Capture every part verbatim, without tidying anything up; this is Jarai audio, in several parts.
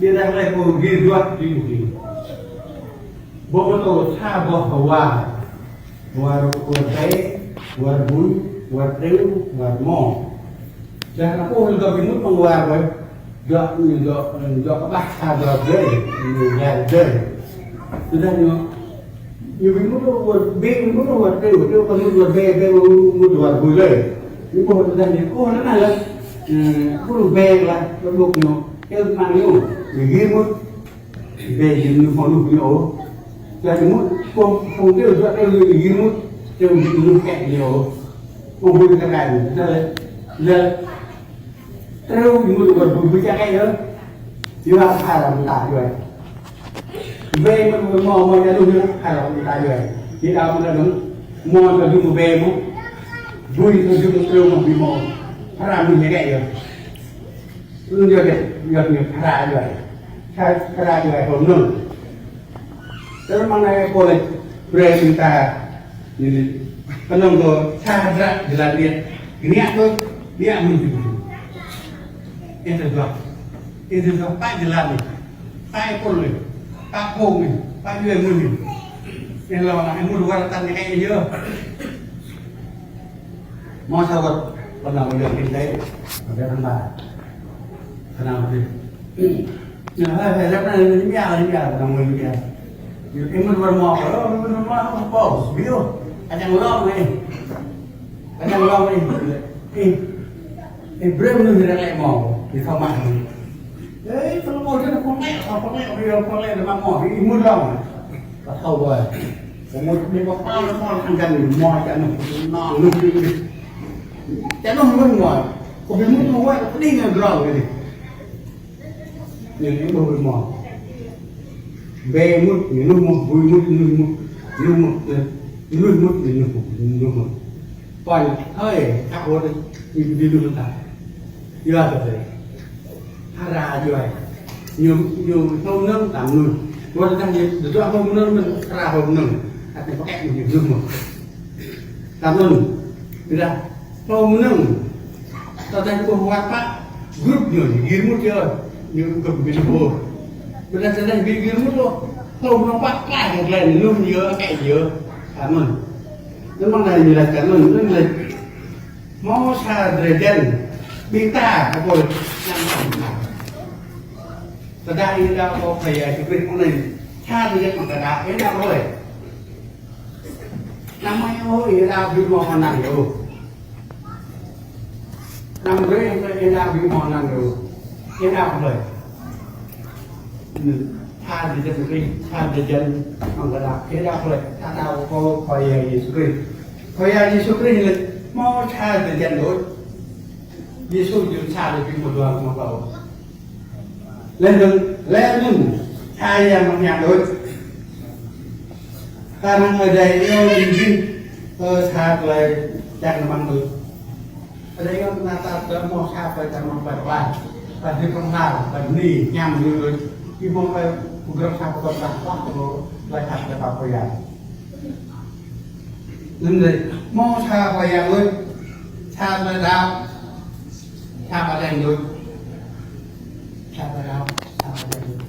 Ƀiădah lĕ pô gir duah tui ƀing gih. Ƀu hmâo tơlơi sa boh war. War, war ƀe, war ƀui, war triu, war rơmô. Dah anŭn pô ñu dŏ ƀing mŭt amăng war ƀơi. Dŏ, ñu dŏ, dŏ kơƀah sa dŏ dơi, ñu dŏ dơi. Tơdah ñu, ñu ƀing mŭt war ƀe, mŭt war triu, triu kơ mŭt war ƀe, ƀe mŭt war ƀui lơi. Ñu pô tơdah ñu, ôh, anŭn lĕ. Ơ, pô ƀe lah, pô ƀuh ñu, kơ amăng ñu, ñu gir mŭt. Ƀe ñu hmâo lu ñu ôh. Dah ñu mŭt, pô, pô triu, dua triu ñu gir mŭt, triu ñu kĕ ñu ôh. Pô ƀui kơ kai ñu, dah lĕ, dah triu ñu mŭt war ƀui, ƀui čang kĕ ñu. Ñu hăp hăp ƀing ta ñu. Ƀe mŭt war rơmô, rơmô čang lu ñu hăp hăp ƀing ta ñu. Ñu đaŏ mŭt anŭn, rơmô čang lu mŭt ƀe mŭt. Ƀui čang lu mŭt triu mŭt ƀui mŭt. Phara mŭt ñu kĕ ñu. Anŭn yơh kĕ, yơh ñu phara yơh. Sa phara yơh hom nŭn. Tơl amăng anai pô lĕ brơi ƀing ta, ñu lĕ, kơnơ̆ng kơ sa hră jơlan điêt. Gơnang kơ, gơnang mơ̆n. Ih tơjuă. Ih tơjuă pă jơlan anai. Pă pô anai. Pă phung anai. Pă yua mơ̆n anai. Ih lŏ anai mŭt war tăn ñu kĕ yơh. Hmâo sa wơ̆t, pơnao mơ̆ng yơh kinh tế, mơ̆ng yơh hăng ta. Pơnao mơ̆ng yơh. Ñu hơi hơi rep anai, ñu mia, ñu mia, pơnao mơ̆ng yơh mia. Ñu ih mŭt war rơmô, ơ, mŭt war rơmô, pô, ƀiă. Kơnang lŏng anai. Kơnang lŏng anai. Ih, ih, brơi mơnuih ră lĕ mơ̆, ih thâo mă. Ê, tơlơi mơ̆ čang anai pơlĕ, pơlĕ, pơlĕ, pơlĕ, pơlĕ, pơlĕ, mă mơ̆, ih mŭt lŏng. Ƀu thâo ôh. Kơ mŭt ƀing pơpă lĕ mơ̆, hăng găn mơ̆, čang anŭn, anŭn, anŭn. Čang anŭn mơ̆n mơ̆. Kơ ƀing mŭt mơ̆, wơ̆t, kơ pơđing ngă grong kơ anai. Ñu, ñu ƀu mŭt mơ̆. Ƀe mŭt, ñu mŭt, ƀui mŭt, ñu mŭt, ñu mŭt, ñu mŭt, ñu mŭt, ñu mŭt. Pô, hơi, kơ wơ̆t, ñu ƀu djơ̆ mŭt ta. Yua kơ ƀe. Phara yua. Ñu, ñu hlô mơnơ̆ng tăm anŭn. Wơ̆t tơdah ñu, dŏ hlô mơnơ̆ng, mơ̆n phara hlô mơnơ̆ng. Hăt ñu pơkĕ ñu djơ̆ mŭt. Tăm anŭn. Ƀiădah hlô mơnơ̆ng. Tơdah ñu ƀuh war pă. Grup ñu, ñu gir mŭt yơh. Ñu kơ ƀing ñu ƀuh. Ƀiădah tơdah ƀing gir mŭt ôh. Hlô mơnơ̆ng pă, pă, pă, ñu lŏm yơh, kĕ yơh. Tăm anŭn. Anŭn mơ̆ng anai ñu laĭ tăm anŭn, anŭn laĭ. Hmâo sa drơi jăn, ƀing ta, kơ pô, anăm tăm ta. Tơdah ih đaŏ kơ Khua Yang Yêsu Krist, anŭn, sa drơi jăn mơ̆ng ta đaŏ, ih đaŏ kơ ih. Anăm mơ̆ ih đaŏ ƀu hmâo anăn yơh. Anăm brơi ih đaŏ ƀu hmâo anăn yơh. Ih đaŏ kơ ih. Sa drơi jăn mơ̆ng Krist, sa drơi jăn mơ̆ng ta đaŏ, ih đaŏ kơ ih, ta đaŏ kơ Khua Yang Yêsu Krist. Khua Yang Yêsu Krist lĕ hmâo sa drơi jăn đôč. Yêsu jing sa drơi jăn mơ̆ng dua mơ̆ng pô. Lĕ anŭn, lĕ anŭn, sa Yang Bơngăt Hiam đôč. Kơnang Ơi Adai iâu ƀing gih, ơ, sa tơlơi čang rơmang đôč. Ơi Adai iâu ƀing ta tơlơi hmâo sa tơlơi čang rơmang, tơlơi pơklaih, tơlơi hơdip hlŏng lar, tơlơi bơni, hiam ñu đôč. Ih hmâo tơlơi pơgrŏp sa pơtô ta, pơklaih tơlơi, tơlơi khăp tơlơi pap Khua Yang. Anŭn lĕ, hmâo sa Khua Yang đôč, sa tơlơi đaŏ, sa Ơi Adai đôč. Sa tơlơi đaŏ, sa Ơi Adai đôč.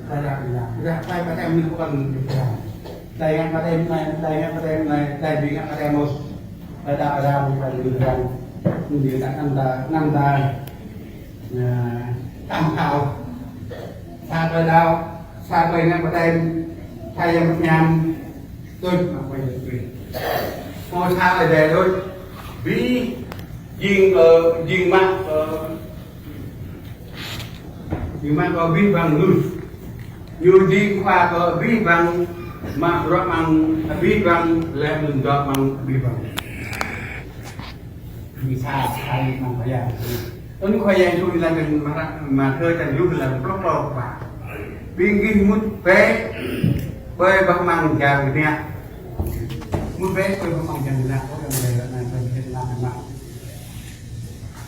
Tơlơi đaŏ ñu. Dah tơlơi pơtô anŭn pơkŏn ñu. Tơlơi ngă pơtô anai, tơlơi ngă pơtô anai, tơlơi ƀing ngă pơtô mơ̆n. Tơlơi đaŏ, đaŏ, tơlơi ƀing đaŏ. Ñu ta, anăn ta, anăn ta. Ơ, tam khao. Sa tơlơi đaŏ, sa tơlơi ngă pơtô, sa Yang Bơngăt Hiam, đôč mă Khua Yang Yêsu Krist. Hmâo sa Ơi Adai đôč, abih jing, ơ, jing mă, ơ, jing mă kơ abih bang mơnuih. Ñu jing khua kơ abih bang, mă bruă amăng abih bang, laih anŭn dŏ amăng abih bang. Ñu sa, sa amăng Khua Yang. Anŭn Khua Yang Yêsu ñu laĭ mơ̆ng Mathiơ črăn tơjuh, laĭ pluh klâo pă. Ƀing gih mŭt bĕ ƀơi bah amăng jang gơnam. Mŭt bĕ ƀơi bah amăng jang gơnam. Ơ, yang laĭ anai, yang laĭ anai.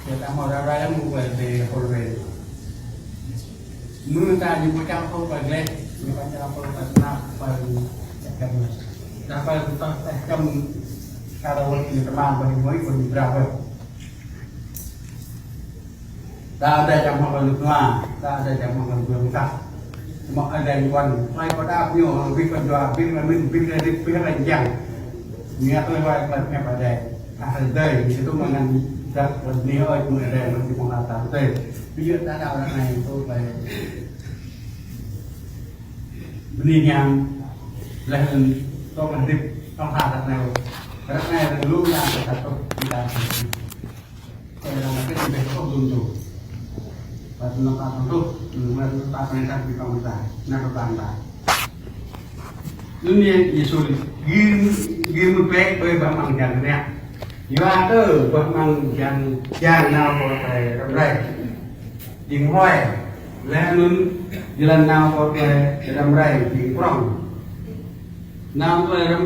Yua ta hmâo ră ruai lăm mŭt bĕ, bĕ, ƀơi bĕ. Mơ̆ ta ñu pơčrang kơ pơgleh, ñu pơčrang kơ pơtơnap, pơ-, ta pơ-, ta pơčrang kơ ră ruai ñu tơmam, pơ-, ñu mơ̆, pơ-, ñu brah, pơ-. Đa đa čang hmăng kơ luk nua, đa đa čang hmăng kơ luk nua. Mă ai đen quan, mai kơ đa pnyo, bik kơ jua, bik kơ min, bik kơ dik, bik kơ leng jang. Nia tui wai kơ luk nua pa đen. Dah đen, nia tui mă ngăn dak, ni ơi, mă đen, mă ti mă đa đen. Pi yơ đa đa đa nai, tui wai. Bơni ñam, leh anŭn tŏng hơdip, tŏng hă ră anai. Ră anai ră lu ñam kơ sat tŏk, ƀiă. Kơ ră anai kơ ƀiă tŏk dun tu. Ƀă tơnap tap tŏng tu, ƀă tơnap tap tŏng tu, ƀiă tŏng ta, nă tŏng ta. Anŭn yơh Yêsu gir, gir mơ̆ng bĕ ƀơi bah amăng jang rơngiă. Yua kơ bah amăng jang, jang nao pơ tơlơi răm rai. Jing huai, leh anŭn jơlan nao pơ tơlơi răm rai jing prŏng. Nao tơlơi răm,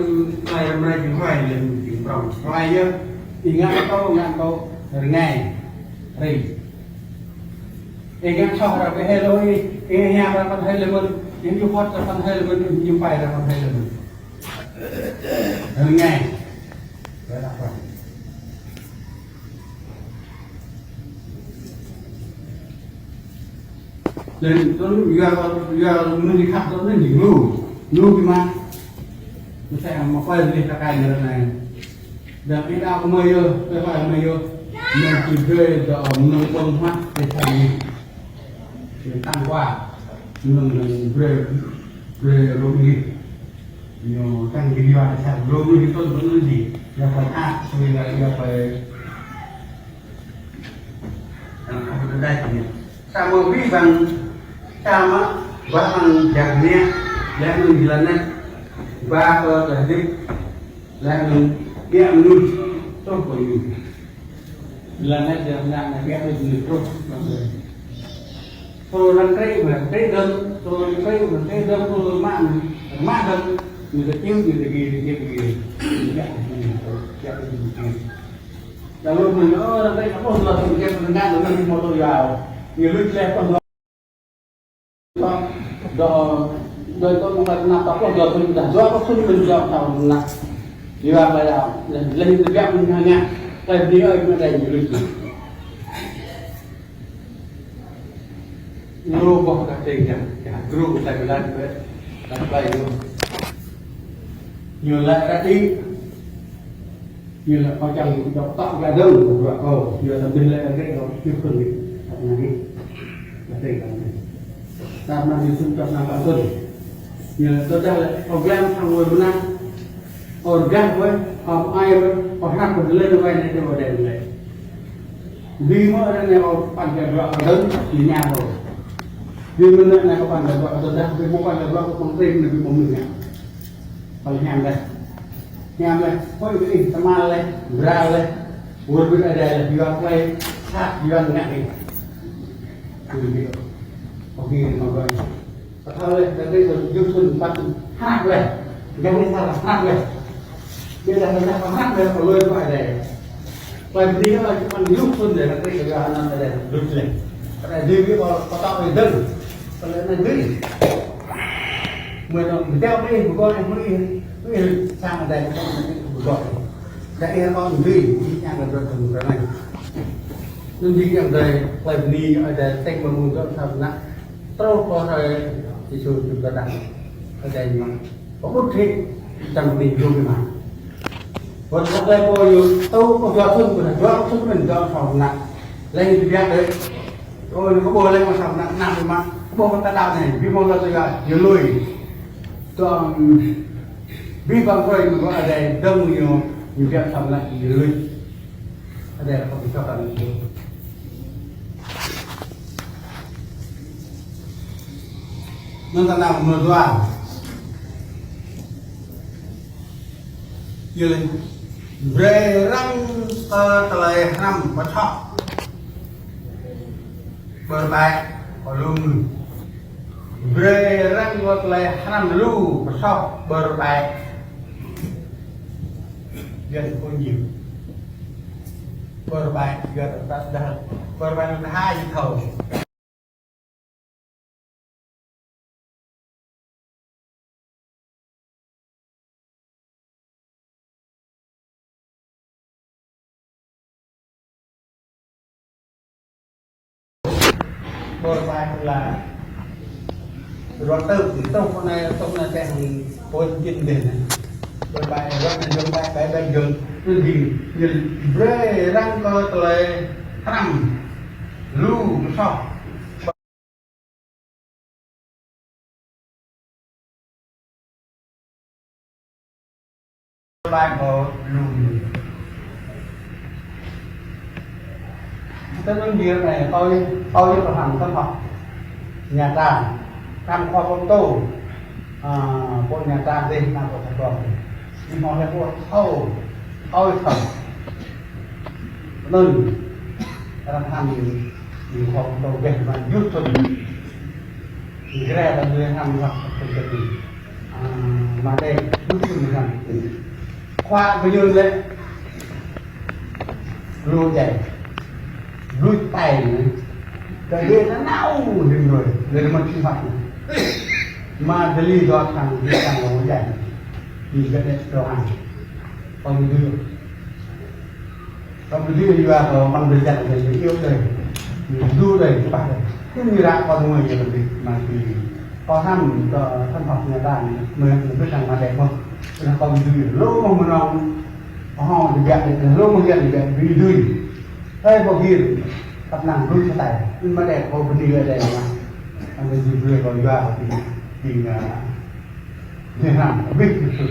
tơlơi răm rai jing huai, leh anŭn jing prŏng. Huai yơh, ih ngă kâo, ngă kâo rơngai, rai. Ih ngă soh ră pơhai lơi, ih ngă hiam ră pơhai lơi mơ̆n, ih ñu phŏt ră pơhai lơi mơ̆n, ih ñu pai ră pơhai lơi mơ̆n. Rơngai. Ră pơhai. Leh anŭn yua, yua mơnuih khăp tơ anŭn ñu lu, lu biă mă. Mơsĕ mă pơai leh ta kai anŭn anai. Dang ih đaŏ kơ mơi yơh, kơ pơai mơi yơh. Mơi či brơi dŏ mơnơ̆ng pơ̆ng hmăt tơ sang anai. Ñu tăng wa, mơnơ̆ng brơi, brơi rơmih. Ñu tăng kơ yua tơ sang rơmih tơl tơl anŭn dih. Yua pơai ăt, sui la yua pơai. Samơ̆ abih bang, samơ̆ bah amăng jang rơngiă, leh anŭn jơlan anet, ba kơ tơlơi hơdip, leh anŭn ƀiă mơnuih, truh kơ ñu. Jơlan anet, jơlan anet, ƀiă mơnuih, truh kơ ñu. Tơlơi răng krĕ, răng krĕ dơ̆ng, tơlơi răng krĕ, răng krĕ dơ̆ng, tơlơi mă, mă dơ̆ng, ñu tơčiu, ñu tơgi, tơgi, tơgi. Ƀiă mơnuih, ƀiă mơnuih. Lalu mơ̆n, ơ, ră anai, apôstol dua thun kiăng pơnăngan, lalu mơ̆ tui yua. Ñu lui leh pơ̆ng dua. Dua, dua thun mơ̆ng anăp apôstol dua thun dah, dua apôstol mơ̆n dua thun anăp. Yua kơ yua, leh, leh tơbiă mơ̆n hăng ngă, leh bơni ơi mơ̆n đen ñu lui. Ñu boh kơ tơ̆ng yơh, yơh, gru kơ tơ̆ng lăn bĕ, lăn ƀai ñu. Ñu lăi kơ tơ̆ng. Ñu lăi kơ čang dŏ tŏk gah dơ̆ng, kơ bruă kâo. Ñu lăi tơbiă lăi kơ tơ̆ng kâo, ñu khun ñu. Tơ̆ng anai. Kơ tơ̆ng kâo anai. Tơ̆ng anai ñu sum tơ̆ng anai kâo khun. Ñu lăi tơdah lăi kâo glăm hăng wơr mơnă. Ơ gah wơ̆t, ơ ai wơ̆t, ơ hrăp wơ̆t lĕ wai anai tơ wơ̆t đen lĕ. Ƀing mơ̆ ră anai ơ păn kơ bruă kơ dơ̆ng, ñu ña ơ. Ƀing mơ̆ ră anai ơ păn kơ bruă kơ dơ̆ng, ƀing mơ̆ păn kơ bruă kơ pơ̆ng tring, ƀing mơ̆ mơ̆ ngă. Păl hiam lĕ. Hiam lĕ, ơ ih, tơma lĕ, bra lĕ, wơr bĭt Ơi Adai lĕ, yua klei, sat, yua ngă ih. Ơ ih, ơ ih, mă gơ̆. Pơthâo leh, gah rơngiă yua thun păt hrăp leh. Gah rơngiă sa hrăp leh. Ƀiădah gah rơngiă sa hrăp leh, kơ lui pơ Ơi Adai. Klei bơni kơ čơpăn yua thun leh, gah rơngiă kơ gah anăn Ơi Adai luč leh. Kơ Ơi Adai dui ƀiă pơtô ƀiă dơ̆ng. Kơ leh anai dui. Mơi anŭn mơ̆ djă̱ ƀiă, mơ̆ gơ̆, mơ̆ ih, mơ̆ ih, sang Ơi Adai, mơ̆ ih, mơ̆ gơ̆. Gah rơngiă kơ dui, ih ña gah rơngiă thun ră anai. Anŭn dih kiăng đơi, klei bơni Ơi Adai, tơ̆ng mơ̆ng mơ̆ng gơ̆ sa anăp. Truh kơ hrơi Yêsu jum tơdah. Ơi Adai ñu mă. Pơƀut hĭ, čang ti jum mă. Wơ̆t lăk lĕ pô ñu, tŭ kơ dua thun, kơ dua thun mơ̆n dua thun nă. Lĕ ñu tơbiă đơi. Ơ, ñu kơ ƀuh lĕ mă sa nă, nă mă. Ƀuh mă ta đaŏ anai, ƀing mơ̆ ta tơbiă, ñu lui. Tơm, ƀing bang kơ ñu kơ Ơi Adai, dơ̆ng ñu, ñu biă sa nă, ñu lui. Ơi Adai kơ ƀing ta đaŏ anai. Anŭn ta nao mơ̆ng dua. Yua lĕ brơi răng kơ tơlơi hrăm pơčŏk bơrơbai kơ lu mơnuih. Brơi răng kơ tơlơi hrăm lu pơčŏk bơrơbai. Yuan kơ ñu. Bơrơbai, yua ta đaŏ. Bơrơbai anŭn hai thâo. Wơr bai la. Rơtuh, tŭk anai, tŭk anai tĕng pôn jin dih anai. Wơr bai, rơtuh anai jơng bai, bai, bai jơng. Anŭn jing, jing brơi arăng kơ tơlơi hrăm. Lu, soh. Bai kơ lu. Tơl anŭn jing anai, kâo, kâo yua kơ hăng tâm hŏk. Nhà Trang, Trang Khoa Công Tô. À, pôn Nhà Trang dih, nao pơ Sài Gòn dih. Ñu hmâo lĕ pô thâo, kâo thâo. Anŭn, arăng hăng ñu, ñu Khoa Công Tô geh mă yua thun. Ñu gre ta ñu hăng hŏk thun kơ ñu. À, mă đe, lu thun ñu hăng. Khoa bơñu lĕ. Lu jai. Lu tai ñu. Kơ dih ta nao hĭ rồi. Lĕ mă sinh hoạt. Mă dali dot hăng, dih hăng lu jai. Ñu gah đe dot hăng. Kâo ñu dui. Kâo ñu dui yua kơ mơ̆ng dih jang dih ñu iâu dih. Ñu dui dih, ñu pah dih. Ñu ră kâo ñu dui dih, mă dih. Kâo hăng kơ tâm hŏk Nhà Trang, mă, mă dih hăng mă đe mơ̆n. Kâo ñu dui, lu mơ̆ng mơnong. Ơ, dih biă dih, lu mơ̆ng biă dih, dui dui. Hơi kâo gir, tăp năng dui sa tai. Mă đe kâo bơni dih mă. Anai dih dui kâo yua kơ dih, dih, à, Việt Nam, abih Yêsu.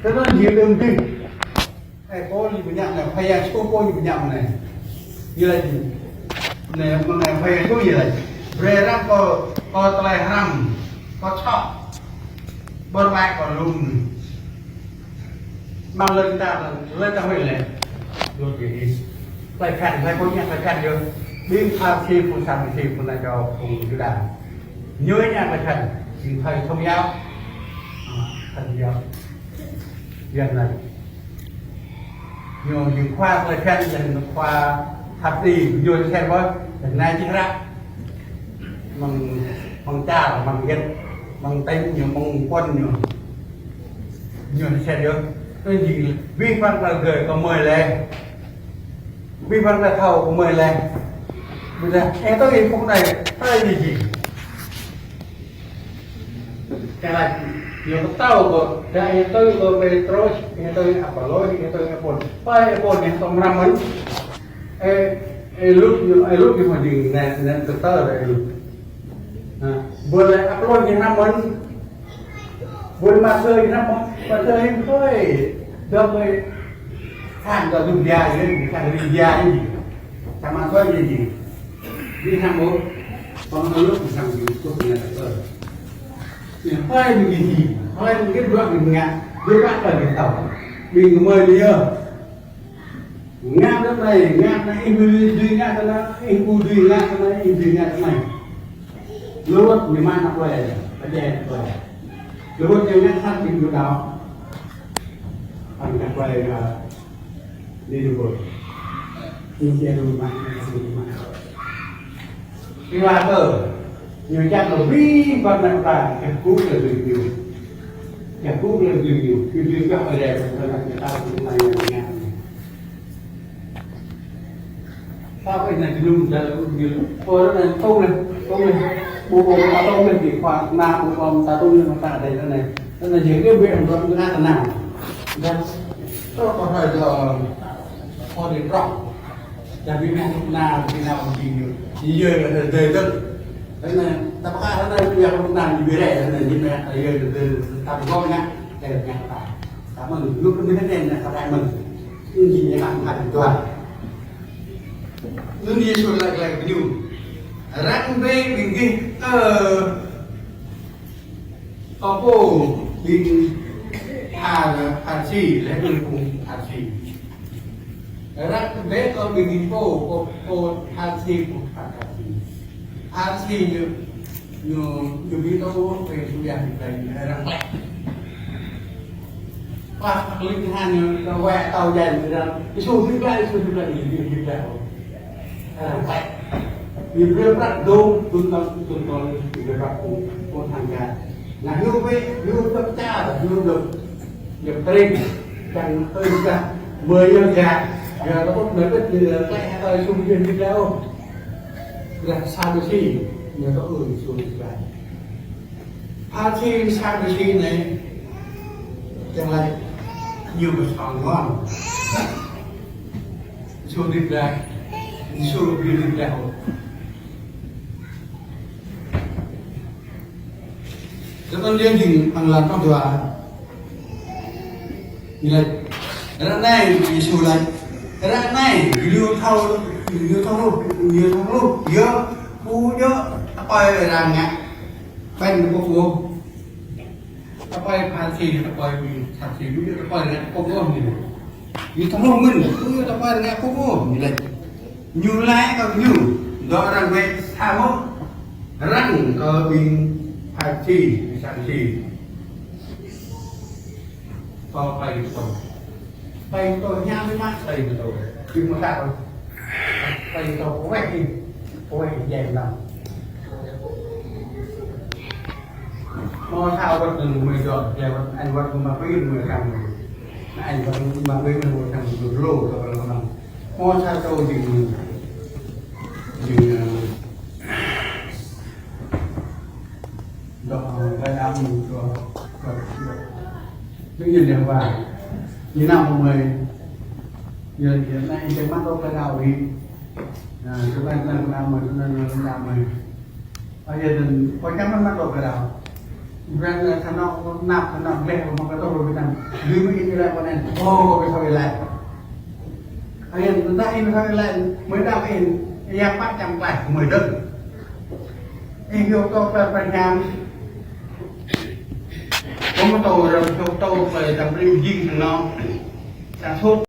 Tơl anŭn jing đơm dih. Ơ, Pôl ñu pơñap anai, Khua Yang Yêsu Pôl ñu pơñap anai. Ñu laĭ anai, mơ̆ng anai Khua Yang Yêsu ñu laĭ. Brơi arăng kơ, kơ tơlơi hrăm, kơ soh. Wơr bai kơ lu. Mơ̆ng lĕ ta, lĕ ta huĭ lĕ. Lu jing. Tơlơi phiăn, tơlơi kơ ñu tơlơi phiăn yơh. Ƀing Pharisi, phung Sadukê, phung anai kơ phung Yuđa. Ñu ñu tơlơi phiăn, jing thầy thông giáo. À, thông giáo. Yua anai. Ñu jing khua tơlơi phiăn, jing khua Pharisi, ñu tơlơi phiăn ƀơi, jing anai čih hră. Mơ̆ng, mơ̆ng čar, mơ̆ng gĕt, mơ̆ng tĕng ñu, mơ̆ng pôn ñu. Ñu tơlơi phiăn yơh. Tui jing, abih bang tơlơi gơ̆ kơ mơi lĕ. Abih bang tơlơi thâo kơ mơi lĕ. Ƀiădah, ơ, tui phung anai, tui jing. Kơ laĭ, ñu pơtô kơ, dah ñu tui kơ Pêtrôs, ñu tui Apôlô, ñu tui Apôlô. Pai Apôlô ñu tôm hrăm mơ̆n. Ơ, ơ, Luk ñu, ơ, Luk ñu mă jing, nĕ, nĕ, kơ tơ, ơ, Luk. Hă, ƀơi lĕ Apôlô ñu hrăm mơ̆n. Ƀơi Mathiơ ñu hrăm mơ̆n, Mathiơ ñu hơi, dơ̆ng hơi, khan kơ Yuđa ñu, khan kơ Yuđa ñu. Samơ̆ Mathiơ ñu jing. Ñu hrăm ƀơi, pơ̆ng Luk ñu hrăm ñu, tŭ ñu tơ. Ñu hơi ñu jing, hơi ñu gĕt bruă ñu ngă, bruă tơ ñu tâo. Ƀing gơmơi ñu yơh. Ngă tơ anai, ngă tơ anai, ih ƀu dưi ngă tơ anai, ih ƀu dưi ngă tơ anai, ih ƀu dưi ngă tơ anai. Lu wơ̆t ñu mă anăp plơi, pơdjai anăp plơi. Lu wơ̆t ñu ngă sat ƀing ñu đaŏ. Pơ̆ng anăp plơi, ơ, Đi được rồi. Ñu chia đôi mă, ñu chia đôi mă. Ƀing wa tơ, ñu čăk lơ abih bang anăp plơi, čăk kŭ lơ dui ñu. Čăk kŭ lơ dui ñu. Kơ dui čăk lơ dui, kơ anăp ñu tao kŭ anai ñu ngă. Sao kơ anai ñu đun, đun, đun. Ơ, anai tông anai, tông anai. Ƀu ƀu ta tông anai, kơ khua ană, ƀu ƀu ta tông anai, ta đei anai. Anai, anai, jing kơ ƀing đun, đun anai, anai. Đun, trŏ kơ hơi đun, kơ đun trŏ. Đa ƀing anai, anai, ƀing anai, ƀing ñu. Ñu yơh, đun, đun. Anai, ta pơkă anai, ƀing anai, ñu ƀing rĕ, anai, ñu ƀing rĕ, yơh, đun, đun, ta pơgŏ anai. Đun, đun, ta. Ta mơ̆n, ñu kơ ƀing anai, anai, ta đai mơ̆n. Anŭn jing ñu lăng hăt tuan. Anŭn Yêsu laĭ glaĭ kơ ñu: Arăng brơi ƀing gih kơ, kơ pô ƀing Pha-, Pharisi, lĕ ƀing phung Pharisi. Arăng brơi kơ ƀing gih pô, pô, pô Pharisi, pô Pharisi. Pharisi ñu Ñu, ñu ƀu thâo kơ Yêsu yơh, ñu laĭ arăng klĕ. Pah, klĕ ñu hăng ñu, kơ wĕ tâo jai ñu arăng. Yêsu ƀu klĕ, Yêsu ƀu klĕ, ñu ƀu klĕ. Arăng klĕ. Ñu brơi prăk dôm, tŭn tơl, tŭn tơl, ñu brơi prăk kơ, kơ thang ka. Nah, ñu ƀu, ñu ƀu čăp čar, ñu ƀu, ñu tring. Čang tơl ka, mơi yơh ka. Yơh, tơl kơ mơi pĕt, ñu klĕ, tâo Yêsu ƀu klĕ. Dah Sadusi, ñu tơ ơi Yêsu Krist. Pharisi, Sadusi anai, yang lain, ñu pơsong ngon. Yêsu Krist, Yêsu Krist. Tơpă ñu jing pơnglan pơdua. Ñu laĭ: Ră anai, Yêsu laĭ, ră anai, ñu thâo, ñu thâo hluh, ñu thâo hluh, yơh, ƀu djơ̆ tơpơi arăng ngă ƀañ pô ôh. Tơpơi Pharisi, tơpơi ƀing Sadusi, ƀu djơ̆ tơpơi arăng ngă pô ôh ñu. Ñu thâo hluh mơ̆n, ƀu djơ̆ tơpơi arăng ngă pô ôh ñu laĭ. Ñu laĭ kơ ñu, dŏ arăng wĕ samơ̆, arăng kơ ƀing Pharisi, ƀing Sadusi. Kơ pai tô. Pai tô ña mơ̆ mă pai tô. Ƀing mơta tô. Pai tô kơ wĕ đi. Kơ wĕ đi jai lăm. Mơ̆ sa wơ̆t nưng mơi dŏ, jai wơ̆t, anh wơ̆t mă pai mơi kăm. Anh wơ̆t mă pai mơi kăm, lô, lô, lô. Mơ̆ sa tô jing, jing, ơ, dŏ, ơ, ƀai đam ñu dŏ, dŏ, dŏ. Tự nhiên đeo vào. Ñu năm mơi. Ñu, ñu năm, ñu mă tô ƀai đao đi. Ơ, tô ƀai, ƀai đao mơi, tô ƀai đao mơi. Ơ, yơh, anŭn, kâo čang mă tô ƀai đao. Brang, ơ, tơnŏ, năp, tơnŏ, gleh, mă kơ tô ƀai đao. Lui mă in rai pơ anŭn. Ô, kâo ƀu thâo rai. Ơ, yơh, tơdah in ƀu thâo rai, mơi đao in, yơh pă čang gleh, mơi dơ̆ng. Ih yua kơ pơ, pơ ñam. Kâo mă tô, rơ̆m tô, tô, pơ, čang brơi jing tơnŏ. Čang sut.